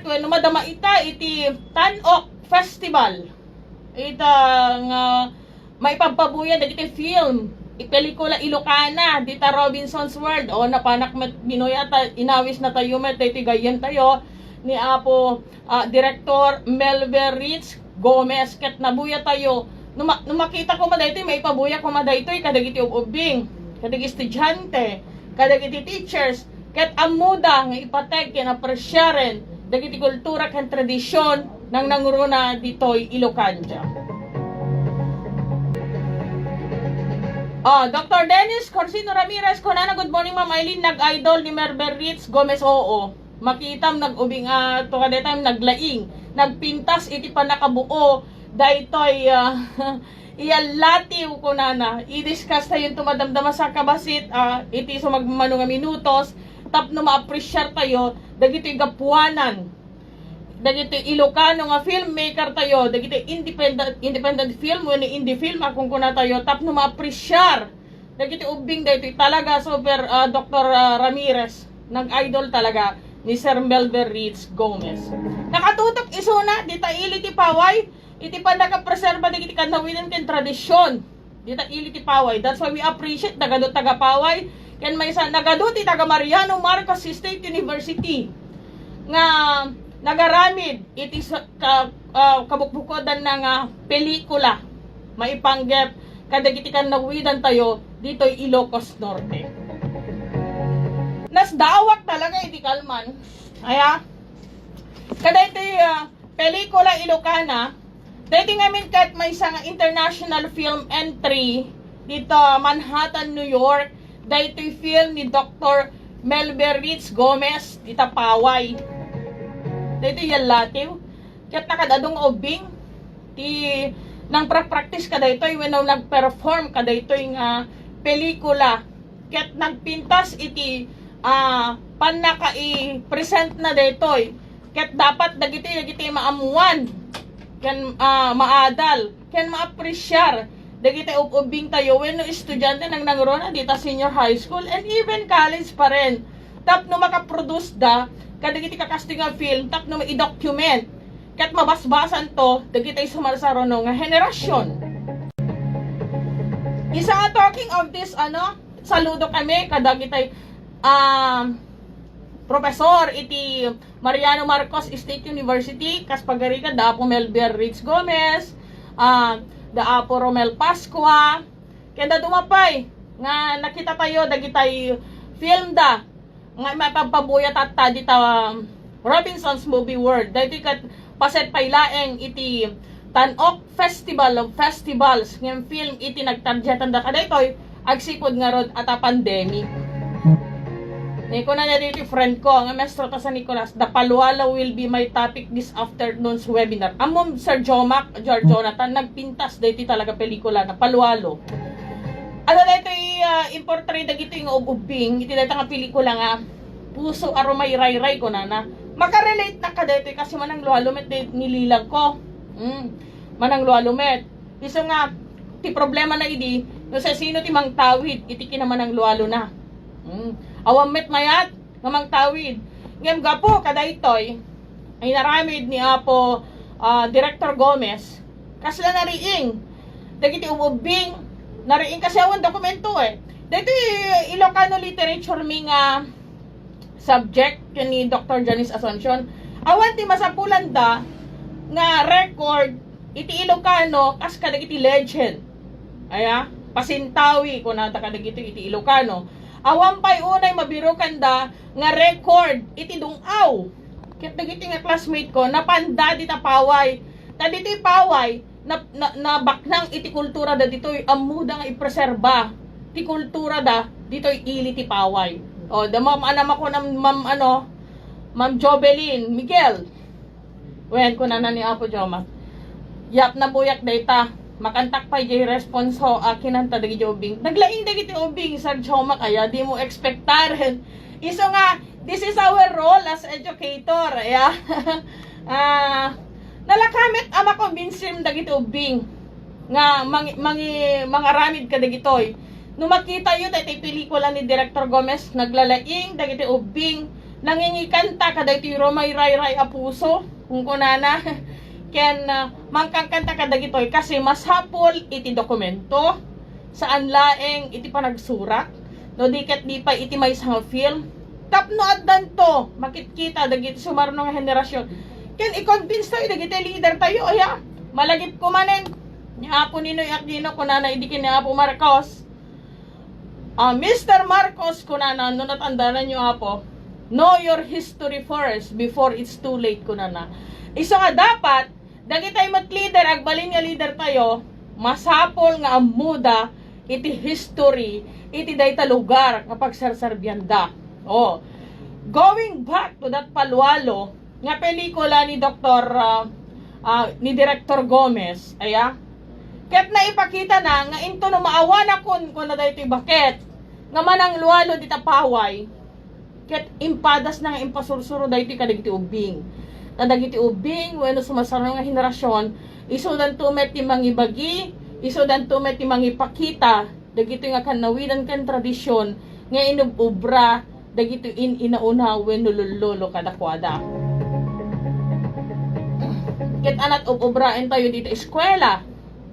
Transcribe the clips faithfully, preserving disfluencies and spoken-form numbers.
Wenno madama ita iti Tan-ok Festival. Ita nga maipagpabuya dagiti film, i pelikula Ilocana, dita Robinson's World. O, napanak met, binuya ta, inawis na tayo met, daytoy gayyem tayo ni Apo, ah, Director Melver Rich Gomez, ket nabuya tayo. No ma-, no makita koma daytoy, maipabuya koma daytoy kadagiti ub-ubbing, kadagiti estudiante, kadagiti teachers, ket ammoda nga ipateg ken apresiaren dagiti kultura ken tradision nang nangruna ditoy Ilocandia. Ah, Doctor Dennis Corsino Ramirez, kunana, "Good morning, Ma'am Eileen, nag-idol ni Melver Rich Gomez." Oo. Makitam nag-ubing, ah, to kadayta naglaing, nagpintas iti pannakabuo daytoy, ah, iyallatiw, kunana. I-discuss tayo ito, madamdama sa kabasit, ah, iti sumagmamano nga minutos tapno ma-appreciate tayo dagitoy gapuanan, dagitoy Ilocano nga filmmaker tayo, dagitoy independent, independent film wenno indie film a kunkuna tayo, tapno ma-appreciate dagiti ubbing daytoy. Talaga, super, ah, Doktor, ah, Ramirez, nag-idol talaga ni Sir Melver Rich Gomez. Nakatutok isuna dita ili ti paway iti pannakapreserba dagiti kannawiden ken tradision dita ili ti paway. That's why we appreciate dagadu taga Paway ken maysa nagadu ti taga Mariano Marcos State University nga nagaramid iti sa-, ka-, ah, kabukbukodanna nga pelikula maipanggep kadagiti kannawidantayo ditoy Ilocos Norte. Nasdaawak talaga iti kalman. Aya, kadaytoy, ah, pelikula Ilocana, daytoy ngamin ket maysa nga international film entry dita Manhattan, New York, daytoy film ni Doktor Melver Rich Gomez, dita Paway. Daytoy yallatiw. Ket nakadadu nga ubbing ti nangpra-practice kadaytoy wenno nagperform kadaytoy nga pelikula. Ket nagpintas iti, ah, pannakaipresent na daytoy. Ket dapat dagiti, dagiti maammuan ken, ah, maadal ken maapresiar dagiti ub-ubbing tayo wenno estudiante nang nangruna dita senior high school and even college pa rin. Tapno makaproduce da kadagiti kakastoy nga film tapno ma-document ket mabasbasan to dagiti sumarsaruno nga henerasyon. Isa nga talking of this, ano, saludo kami kadagiti, um, professor iti Mariano Marcos State University, kas pagarigan da Apo Melver Rich Gomez, ah, da Apo Romel Pascua, ken da dumapay nga nakita tayo dagitay film da nga maipagpabuya tatta dita, um, Robinson's Movie World. Daytoy ket paset pay laeng iti Tan-ok Festival of Festivals ngem film iti nagtargetanda kadaytoy agsipud ngarud a ta pandemic. Ni kunana daytoy friend ko nga maestro ta San Nicolas, "The Palualo will be my topic this afternoon's webinar." Ammom, Sir Jomac, Sir Jonathan, nagpintas daytoy talaga pelikula na Palualo. Ano daytoy, ah, in portray dagitoy nga ub-ubbing iti dayta nga pelikula nga Puso a Rumayrayray, kunana. Makarelate na kadaytoy kasi mananglualo met daytoy nililang ko. Mm. Mananglualo met. Isu nga, ti problema na idi, no sasino ti mangtawid iti kinamananglualona. Hmm. Awan met mayat nga mangtawid. Ngem gapu kadaytoy, ay inaramid ni Apo, ah, Director Gomez, kasla nariing dagiti ub-ubbing, nariing kasi awan dokumento, eh. Daytoy Ilocano literature mi nga subject ken ni Doktor Janice Asuncion. Awan ti masapulanda nga record iti Ilocano kas kadagiti legend. Aya, pasintawi kunada kadagiti iti Ilocano. Awan pay unay mabirokanda nga record iti dung-aw. Ket dagiti nga classmate ko, napanda dita Paway. Ta ditoy Paway, na, na, nabaknang iti kultura da ditoy, ammoda nga ipreserba ti kultura da ditoy ili ti Paway. O, da Ma'am, ano, Ma'am, ano, Ma'am Jovelyn Miguel. Wen, kunana ni Apo Jomac, "Yap, nabuyak dayta. Makantak pay jay response ho, a kinanta dagiti ubbing." Naglaing dagiti ubbing, Sir Jomac, aya, dimo expectaren. Isu nga, this is our role as educator, aya. Ah, nalaka met a makumbinsim dagiti ubbing nga mangi-, mangi-, mangaramid kadagitoy. No makitayo daytoy pelikula ni Director Gomez, naglalaing dagiti ubbing Nangingikanta kadaytoy rumayrayray a puso, kunkunana. Ken, ah, mangkankanta kadagitoy kasi masapul iti dokumento, saan laeng iti panagsurat, no di ket di pay iti maysa nga film. Tapno addanto makitkita dagiti sumarno nga henerasyon. Ken i-convince tayo dagiti leader tayo, aya, malagip ko manen. Ni Apo Ninoy Aquino, kunana idi ken ni Apo Marcos, Ah, Mister Marcos, kunana, no natandanan nyo, Apo, "Know your history first before it's too late," kunana. Isu nga dapat, dagitay met leader, agbalin nga leader tayo, masapul nga ammoda iti history, iti dayta lugar nga pagserserbianda. Oh, going back to that Palualo, nga pelikula ni Doktor, ah, ah, ni Director Gomez, aya? Ket naipakitana nga intono maawanakon, kuna daytoy baket, nga mananglualo dita paway, ket impadasna nga impasursuro daytoy kadagiti ubbing. Ta dagiti ubbing wenno sumarsarno nga henerasyon, isudanto met ti mangibagi, isudanto met ti mangipakita dagitoy nga kannawidan ken tradisyon nga inub-ubra dagitoy in-inauna wenno lollolo kadakuada. Ket anat ub-ubraentayo dita eskuela.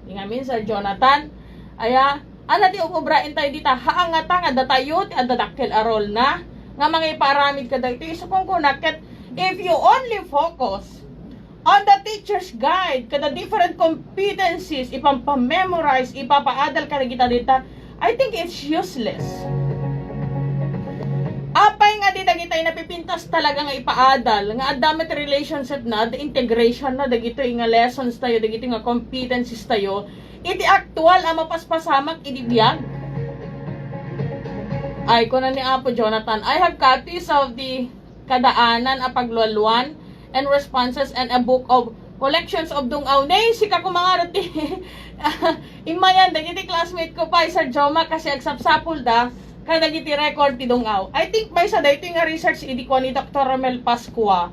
Di ngamin, Sir Jonathan, aya, anat ti ub-ubraentayo dita, haan ngata nga datayo ti adda dakkel a role na nga mangipaaramid kadagitoy. Isu kunkuna, ket if you only focus on the teacher's guide, kada different competencies, ipampamemorize, ipapaadal kadagita dita, I think it's useless. Apay nga di dagitay napipintas talaga nga ipaadal, nga adda met relationship na, adda integration na, dagitoy nga lessons tayo, dagitoy nga competencies tayo, iti aktual a mapaspasamak idi biag. Ay, kuna ni Apo Jonathan, "I have copies of the Kadaanan a Paglualuan and Responses and a book of collections of dung-aw." Nay, sika kumangarot ti immayan dagiti classmate ko pay, Sir Joma, kasi agsapsapulda kadagiti record ti dung-aw. I think maysa daytoy nga research idi kua ni Doktor Romel Pascua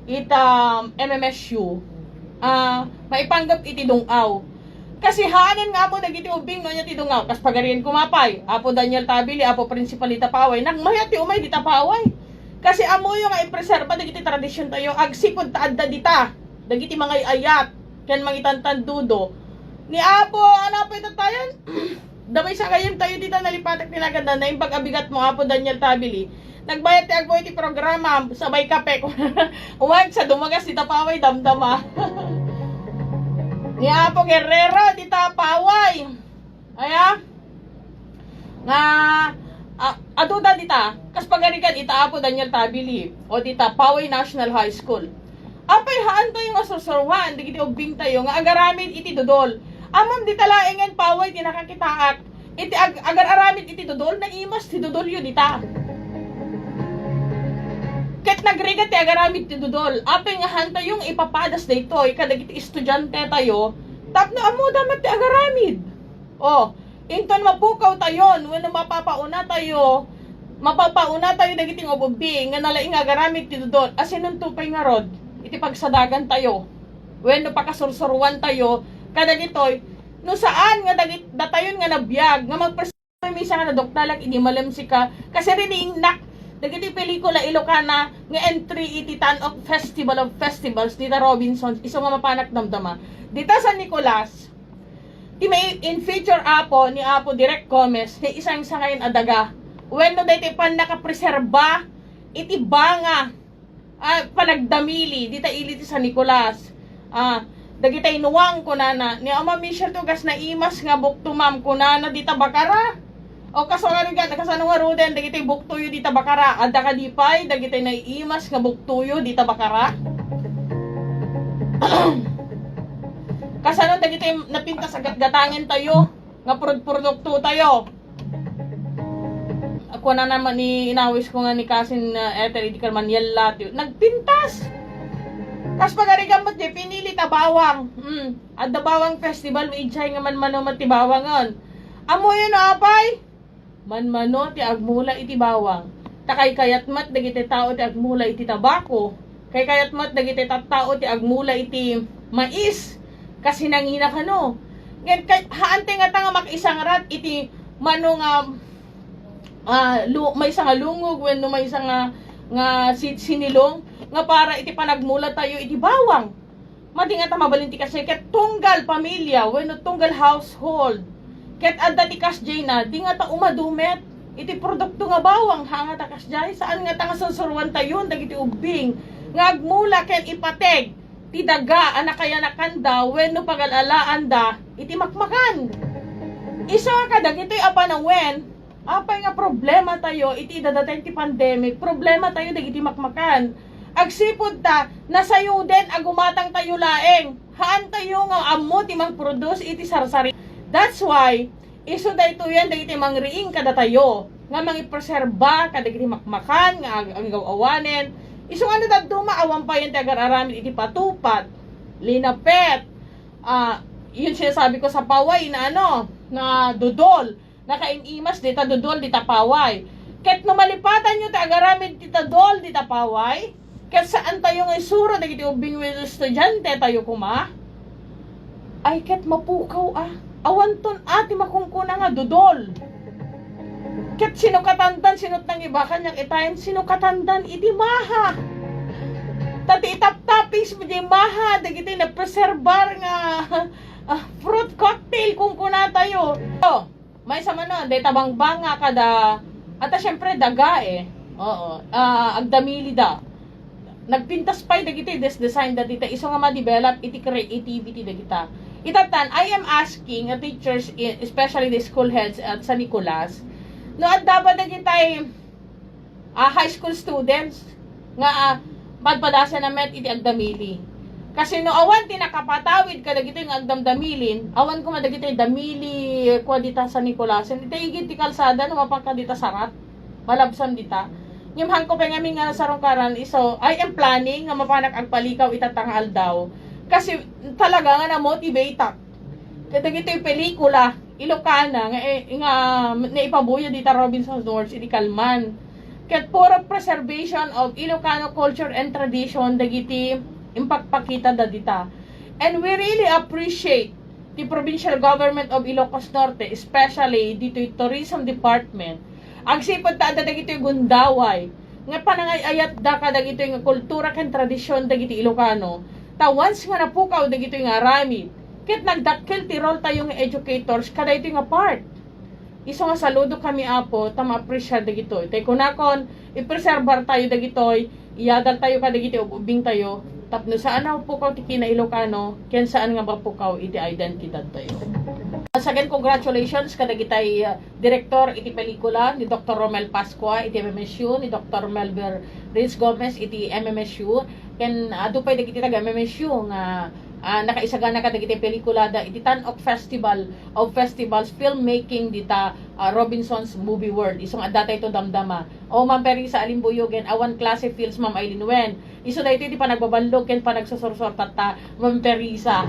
ita M M S U. Ah, maipanggep iti dung-aw. Kasi haanen nga ammo dagiti ubbing no ania ti dungaw. Kas pagarian ko mapay, Apo Daniel Tabili, Apo Principal ita paway, nagmayat ti umay dita paway. Kasi ammoyo nga ipreserba dagiti tradisyon tayo, agsipud ta adda dita, dagiti mangay-ayat, ken mangitantandudo. Ni Apo, ano pa itatayan? Damay sa gayam tayo dita nalipatak ti naganda, naimbag a bigat mo, Apo Daniel Tabili. Nagbayat ti agmo iti programa, sabay kape. Uwag sa dumagas ti tapaway, damdama. Ni Apo Guerrero, ti tapaway. Aya? Nga, a-, adu da dita, kas pagarigan ita Apo Daniel Tabili, o dita Paway National High School. Apay, haan tayo nga susurwan, dagiti ubbing tayo, nga agaramid iti dudol. Ammom dita laengen paway ti nakakitaak, iti ag-, agar-aramid iti dudol, naimas ti dudolyo dita. Ket nagrigat ti agaramid ti dudol. Apay nga haan tayo nga ipapadas daytoy kadagiti estudiante tayo, tapno ammoda met ti agaramid. Oh, inton mapukaw tayon, wenno mapapauna tayo, mapapauna tayo dagiti nga ububbi nga nalaing nga agaramid ti dudol, a sinonto pay ngarud iti pagsadagan tayo, wenno pakasursuruan tayo kadagitoy, no saan nga dagit-, datayon nga nabiag nga magpres-, maysa nga naduktalak idi malem sika, kasi riniingnak dagiti pelikula Ilocana nga entry iti Tan-ok Festival of Festivals dita Robinsons, isu nga mapanak damdama. Dita San Nicolas, ti may in feature, Apo, ni Apo Direk Gomez, ti isangsangayon a daga. Wenno daytoy pannakapreserba iti banga, ah, panagdamili, dita ili ti San Nicolas. Ah, dagitay nuang, kunana, ni Ama Michelle to gas naimas nga bukto, ma'am, kunana, dita Bacara. O, kasano nga, kasano nga ruden, dagitay buktoyo dita Bacara. Adda kadi pay, dagitay naiimas nga buktoyo dita Bacara. Kasano dagiti napintas a gatgatangen tayo, nga prod-, produkto tayo? Ako na naman ni inawis ko nga ni Kasin, uh, Ethel, idi ka man yalla, ti-, nagpintas! Kas pagarigan met, di pinili ta bawang. Hmm. Adda bawang festival, wijay nga manmano met ti bawangen. Amoyo no apay? Manmano ti agmula iti bawang. Ta kaykayat met dagiti tao ti agmula iti tabako. Kaykayat met dagiti tattao ti agmula iti mais. Kas hinangina kano. Ngem kay, haantay ngata nga makisangrat iti mano nga, ah, lu-, maysa nga lungog wenno maysa nga, nga si-, sinilong nga para iti panagmula tayo iti bawang. Madi nga ta mabalin ti kasdiay ket tunggal pamilya wenno tunggal household. Ket adda ti kasdiay na, di nga ta umadu met iti produkto nga bawang, ha, nga ta kasdiay, saan nga ta nga sursuruan tayon dagiti ubbing nga agmula ken ipateg ti daga a nakayanakanda wenno pagal-alaanda iti makmakan. Isu nga kadagitoy a panawen, apay nga problema tayo iti dadateng ti pandemic, problema tayo dagiti makmakan. Agsipud ta, nasayoden a gumatang tayo laeng. Haan tayo nga ammo ti mangproduce iti sarsari. That's why, isu daytoyen dagiti mangriing kadatayo nga mangipreserba kadagiti makmakan nga ag-, aggaw-awanen. Isu nga no dadduma, awan payen ti agar-aramid iti patupat, linapet, ah, yun sinasabi ko sa paway na ano, na dudol, nakaim-imas dita dudol, dita paway. Ket no malipatanyo ti agaramid dita dol, dita paway, ket saan tayo nga isuro dagiti ubbing wenno estudiante tayo koma, ay ket mapukaw a. Awanton a ti makunkuna nga dudol. Ket sino katandan, sino ti nangibakan yak itayen, sino katandan iti maha. Ta ti itaptapis mo di maha, dagiti napreserbar nga, ah, fruit cocktail, kunkuna tayo. Oh, maysa manen, dayta bangbanga kada, ata siyempre daga eh. Oo, ah, agdamili da. Nagpintas pay dagiti des-, design da dita, isu nga ma-develop iti creativity dagita. Itatan, I am asking a teachers, i-, especially the school heads at San Nicolas, no adda ba dagitay, ah, high school students nga, ah, padpadasan na met iti agdamili. Kasi no awan ti nakapatawid kadagitoy nga agdamdamilin, awan koma dagitoy damili, kua dita San Nicolas, iti igid ti kalsada, no mapan ka dita sarat, malabsan dita. Ngem haanko pay ngamin nga nasarungkaran, isu, I am planning nga mapanak agpalikaw ita ta nga aldaw. Kasi talaga nga na-motivate ak. Kadagitoy pelikula, Ilocana, nga, eh, nga naipabuya dita Robinson's North, iti Calman. Ket puro preservation of Ilocano culture and tradition dagiti impakpakita da dita. And we really appreciate the provincial government of Ilocos Norte, especially ditoy tourism department, agsipud ta adda dagitoy gundaway nga panangay-ayatda kadagitoy nga kultura ken tradisyon dagiti Ilocano. Ta once nga napukaw dagitoy nga aramid, ket nagdakkel ti role tayo nga educators kadaytoy nga part. Isu nga saludo kami, Apo, ta ma-appreciate dagitoy. Tay kunakon, ipreserbar tayo dagitoy, iyadal tayo kadagiti ub-ubbing tayo, tapno saan a pukaw ti kinailokano, ken saan nga mapukaw iti identidad tayo. Once again, congratulations kadagitay, uh, direktor iti pelikula, ni Doktor Romel Pascua iti M M S U, ni Doktor Melber Reyes Gomez iti M M S U, ken adu pay dagiti taga-M M S U nga, ah, nakaisagana kadagiti pelikulada iti Tan-ok Festival of Festivals Filmmaking dita, ah, Robinson's Movie World. Isu nga adda tayo damdama. O, Ma'am Perisa, alimbuyo, ken awan klase feels, Ma'am Eileen, wen. Isu daytoy ti panagbaballog ken panagsusursor tatta, Ma'am Perisa.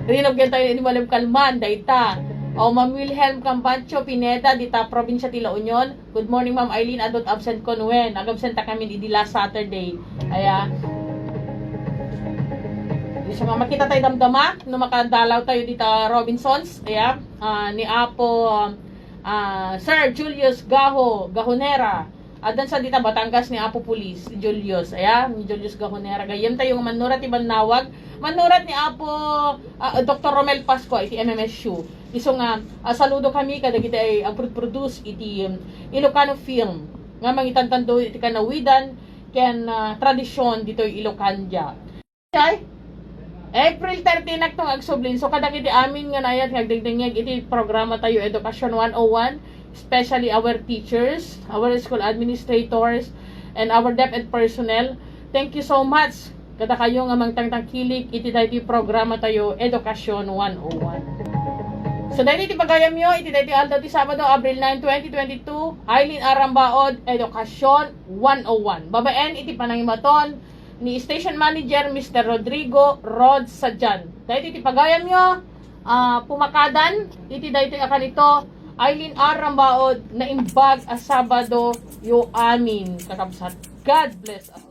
Rinugyan tayo ni Ma'am Kalman, dayta. O, Ma'am Wilhelm Cambancho Pineda, dita probinsya ti La Union. Good morning, Ma'am Eileen. Adut absent kon wen. Nag-absent ta kami idi last Saturday. Aya. Isu nga makita tayo damdama, no makadalaw tayo dita Robinson's. Aya. Ah, ni Apo, ah, Sir Julius Gaho, Gahonera. Addan sa dita Batangas ni Apo Pulis, Julius. Aya, ni Julius Gahonera. Gayyem tayo nga mannura ti bannawag. Mannura ni Apo, ah, Doktor Romel Pascua iti M M S U. Isu nga, ah, saludo kami kadagiti ay agproduce iti, um, Ilocano film nga mangitantanto iti kanawidan ken, ah, tradisyon ditoy Ilocandia. Ay, April thirteen nakto nga agsubli. So, kadagiti amin nga naayat nga agdengdengngeg iti programa tayo, Education one oh one, especially our teachers, our school administrators, and our DepEd personnel, thank you so much kadakayo nga mangtangtangkilik iti daytoy programa tayo, Education one oh one. So, daytoy ti pagayamyo iti daytoy aldaw ti Sabado, Abril nine, twenty twenty-two, Eileen Arambaod, Education one oh one. Babaen iti panangimaton ni Station Manager, Mister Rodrigo Rod Sadian. Daytoy ti pagayamyo, ah, pumakadan iti daytoy a kanito, Eileen R. Rambaod, naimbag a Sabado yo amin, kakabsat. God bless us.